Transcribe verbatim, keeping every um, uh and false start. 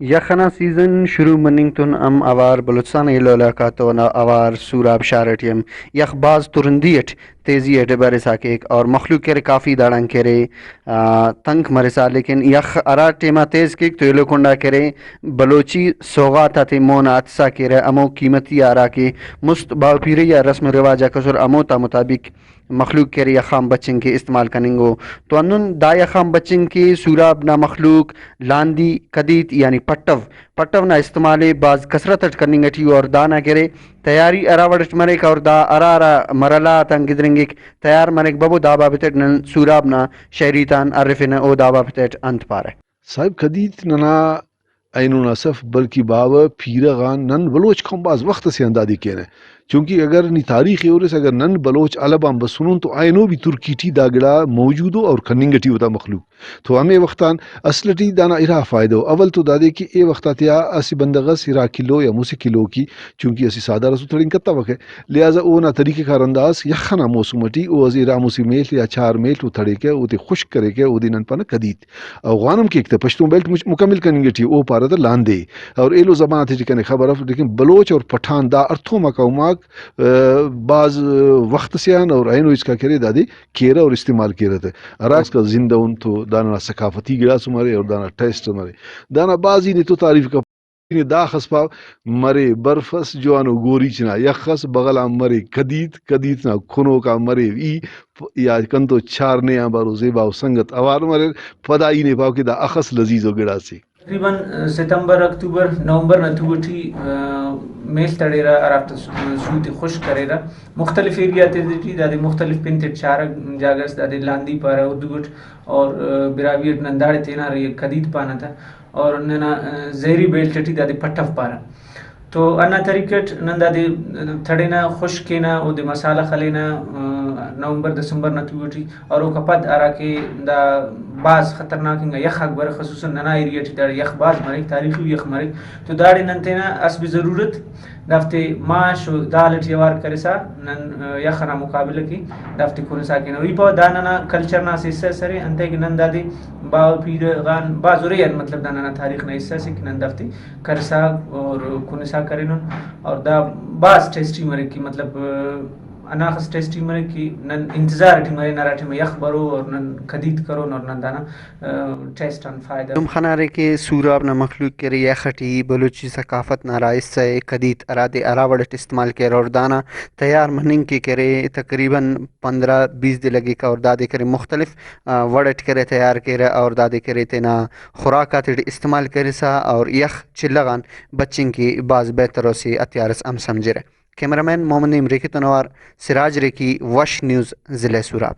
یخ ئنا سیزن شروع مننگ تون ہم اوار بلوچستان ایلو علاقہ آتون اوار سوراب شار ئٹی ہم یخ بھاز ترندی ئٹ تیزی ئٹ برسا کیک اور مخلوق کہ ارے کافی داڑان کہ ارے، آ، تنک مرسا، لیکن یخ ہرا ٹائما تیز کیک تو ایلو کنڈا کہ ارے بلوچی سوغات آتے مون آ ہتسا کیرہ، ہمو قیمتی آ ہراکہ مست باوہ پیرئی آ رسم و رواج آک ئسر ہموتا مطابق مخلوق کہ ارے یخان بچنگ کہ استعمال کننگ ءُ۔ تو ہندن دا یخان بچنگ کہ سوراب نا مخلوق لاندی، کدیت یعنی پٹو، پٹو نا استعمال ءِ بھاز کثرت اٹ کننگ اٹی ءُ اور دانا کہ ارے تیاری ہرا وڑ اٹ مریک اور دا ہرا ہرا مرحلہ آتان گدرینگک تیار مریک، ببو دا بابت اٹ نن سوراب نا شاعری تان ہرفنہ، او دا بابت اٹ انت پارہ؟ صاحب کدیت ننا اینو نا سف، بلکہ باوہ پیرہ غان نن بلوچ قوم بھاز وخت ئسے آن دادے کینہ، چونکہ اگر نی تاریخ ءِ ہُرس، اگر نن بلوچ الب آن بسنن تو اینو بھی ترکی ٹی دا گڑا موجود ءُ اور کننگ ٹی ءُ دا مخلوق۔ تو ہمے وخت آن اصل ٹی دانا ارا فائدہ ءُ۔ اول تو دادے کہ اے وخت آتیا اسہ بندغ ئس ارا کلو یا مسہ کلو کی، چونکہ اسہ سادار ئس او تڑنگ کتوکہ، لہٰذا اونا طریقہ کار ہندا ئس، یخ ئنا موسم ٹی او اسہ ارا مسہ میل یا چار میل او تڑیکہ، اوتے خشک کریکہ، اودے نن پانہ کدیت۔ او غوانم کیک تہ پشتون بیلٹ مچ-، مکمل کننگ ٹی او پارہ تہ لاندے۔ اور ایلو زبان آتے ٹی کنے خبر اف، لیکن بلوچ اور پٹھان دا ہڑتوم آ قوماک، آ، بھاز وخت سے آن اور اینو اسکا کرے دادے کیرہ اور استعمال کیرہ تہ۔ ہراکا زندہ ان تو دانا ثقافتی گڑاس مرے اور دانا ٹیسٹ مرے۔ دانا بھازی نے تو تعریف کپ۔ نے داخس پاو، مرے برف ئس، جوانو گوریچ نا یخ ئس، بغل آن مرے کدیت، کدیت نا کنوک آ مرے ای، پ-، یا کنتو چار نے آن بارو زیبا و سنگت اوار مریر، پدا ای نے پاو کہ دا اخس لذیذ و گڑاسے۔ تقریباً، آ، ستمبر، اکتوبر، نومبر نا تو ٹی، آ، میڷ تڑیرہ، ہرافتا سو-، سوت ئے خشک کریرہ۔ مختلف ایریا تے ٹی دادے مختلف پن تیٹ چارہ جاگہ ئس، دادے لاندی پارہ اردو اٹ، اور، آ، براہوئی اٹ نن داڑے تینا رہی کدیت پانہ تہ۔ اور ننا، آ، زہری بیلٹ ٹی دادے پٹو پارہ۔ تو ہندا طریقہ اٹ نن دادے تڑینہ، خشک کینہ، اودے مسالہ خلینہ، آ، نومبر دسمبر نا تو ٹی، اور اوکا پد ہراکہ دا بھاز خطرناک انگا یخ آک بریک، خصوصاً ننا ایریا ٹی داڑے یخ بھاز مریک، تاریخی یخ مریک، تو داڑے نن تینا حسب ضرورت دافتے ماش و دال ٹی اوار کرسا نن، آ، یخ ئنا مقابلہ کہ دافتے کنسا کینہ۔ اور ای پاوہ دا ننا کلچر نا اسہ حصہ ئس ارے، انتئے کہ نن دادے باوہ پیرہ غان بھاز ارے آن، مطلب دا ننا تاریخ نا حصہ ئسے کہ نن دافتے کرسا اور کنسا کرینن۔ اور دا بھاز ٹیسٹی مریک کہ مطلب، آ، ہنداخس ٹیسٹی مریک کہ نن انتظار ٹی مرین ہرا ٹائم یخ برو اور نن کدیت کرون اور نن دانا، آ، ٹیسٹ آن فائدہ۔ نم خنارے کہ سوراب نا مخلوق کہ ارے یخ ٹی بلوچی ثقافت نا ہرا حصہ ءِ کدیت ہرادے ہرا وڑ اٹ استعمال کیرہ اور دانا تیار مننگ کہ کرے تقریباً پندرہ بیس دے لگیکہ اور دادے کرے مختلف، آ، وڑ اٹ کرے تیار کیرہ اور دادے کرے تینا خوراک آتیٹی استعمال کرسا اور یخ چلہ غان بچنگ کہ بھاز بہتر و اسہ ہتھیار اس ہم سمجھرہ۔ کیمرہ مین محمد نعیم ریکی تون اوار سراج ریکی، وش نیوز، ضلع سوراب۔